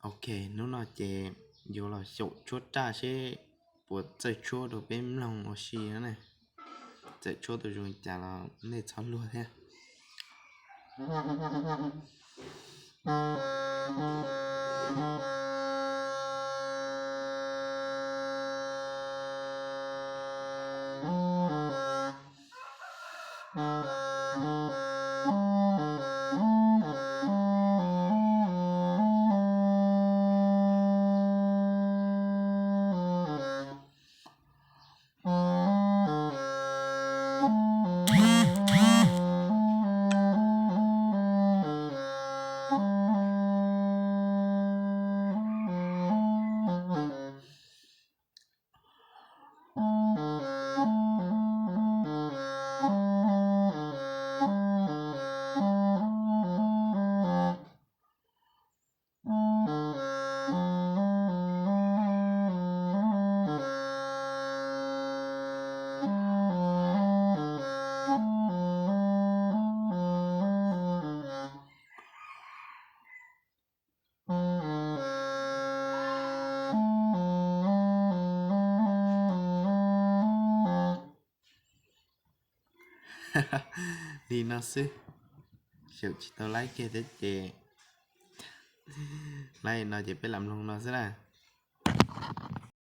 Ok, hnub no ces yuav los xyaum tshuab raj seb puas txawj tshuab rau peb mloog ua si no ne. Txawm tshuab tau zoo li cas los nej txhob luag thiab. Li no xwb, xyaum tsis tau laib kiag thiab ces laib no ces peb lam mloog no xwb na.